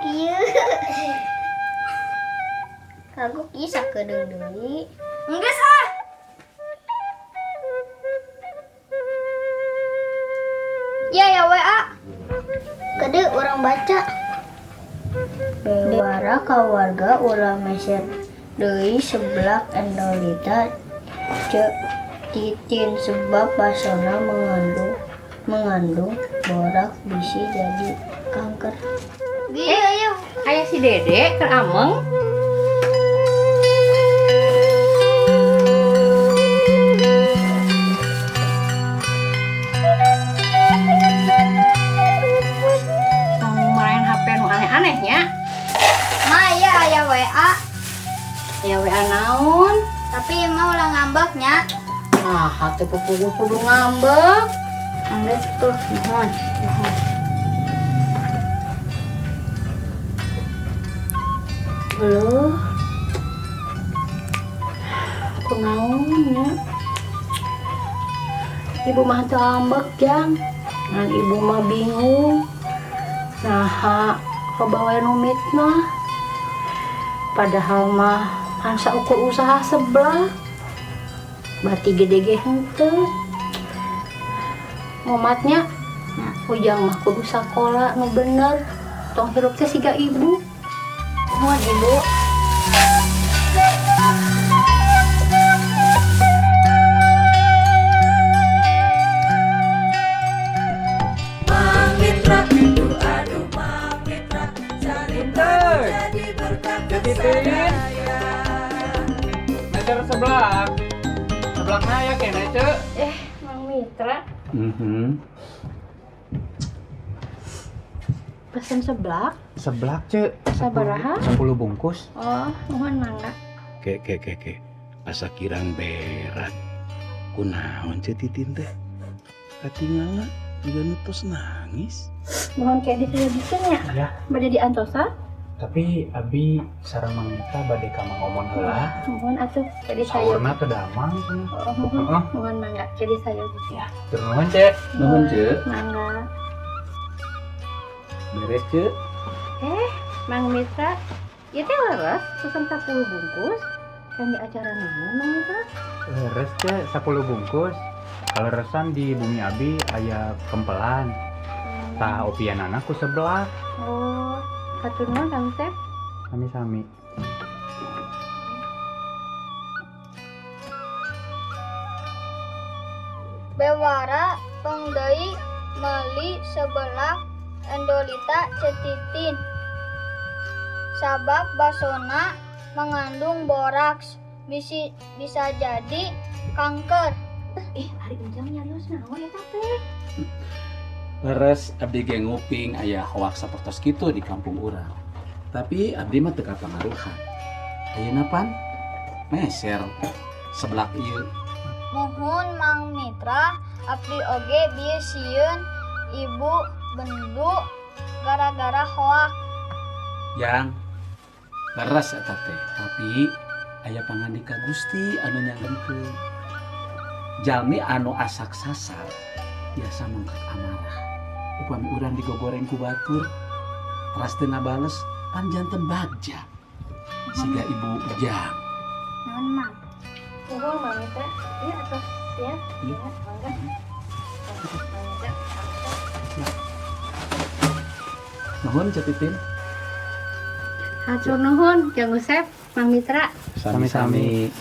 Ieu. Kagok ieu sakedeung deui. Enggeus ah. Ya ya WA. Kade urang baca. Bewara ka warga ulah meser deui seblak Endolita Ceu Titin sebab basona mengandung mengandung borak bisi jadi kanker. Iya, iya. Aya si Dede keur ameng. Tong main HP nu aneh-aneh nya. Ma, iya aya WA. Ya WA naon? Tapi mau ulah ngambeknya. Nah, hati pupugu kudu ngambek. Enggeus tuh, nuhun. Nuhun. Loh. Kunaon nya? Ibu mah teu ambek, Jang. Ngan ibu mah bingung. Naha loba wae nu mitnah. Padahal mah kan saukur usaha seblak. Berarti gede ge henteu. Ngomatnya, ujang mah kudu sakola nu bener. Tong hirup teh siga ibu. Nuhun, Ibu. Pinter. Ceu Titin. Meser seblak. Seblakna aya keneh, Ceu. Eh, Mang Mitra, pesen seblak. Seblak, Ceu. Sabaraha? 10 bungkus. Oh, nuhun, mangga. Ke ke ke ke. Asa kirang berat. Kunaon Ceu Titin teh? Katinggalna juga nu tos nangis. Mohon kayak disayogikeun nya. Ya. Bade diantosan? Tapi abi sareng Mang Mitra bade ka Mang Omon heula. Mohon atuh jadi sayo. Saurna teu damang cenah. Oh, mohon, Heeh. mohon mangga jadi sayogi. Ya, nuhun, Ceu. Nuhun, Ceu. Mangga. Beres, Ceu. Eh, Mang Mitra, ieu teh leres pesen 10 bungkus. Kan di acara naon, Mang Mitra? Leres, Ceu, 10 bungkus. Kaleresan di bumi abi aya kempelan. Tah opianana ku seblak. Oh, hatur nuhun Kang Sep. Sami-sami. Bewara tong deui meuli seblak Endolita Ceu Titin. Sabab basona mengandung boraks bisi bisa jadi kanker. Eh, ari Ujang nyarios naon eta teh? Leres abdi ge nguping aya hoaks sapertos kitu di kampung urang. Tapi abdi mah teu kapangaruhan. Ayeuna pan meser seblak ieu. Muhun Mang Mitra, abdi oge bieu sieun ibu bendu gara-gara hoak. Yang leres eta teh, tapi aya pangandika Gusti anu nyanggemkeun. Jalmi anu asak sasar biasa mangkat amarah. Upami urang digogoreng ku batur, teras teu ngabales pan janten bagja. Siga ibu Ujang. Nuhun Mang. Nuhun Mang Mitra. Ieu atos ya. Iya. Ya, mangga. Mang Mitra. Nuhun Ceu Titin. Hatur nuhun Kang Usep, Mang Mitra. Sami-sami.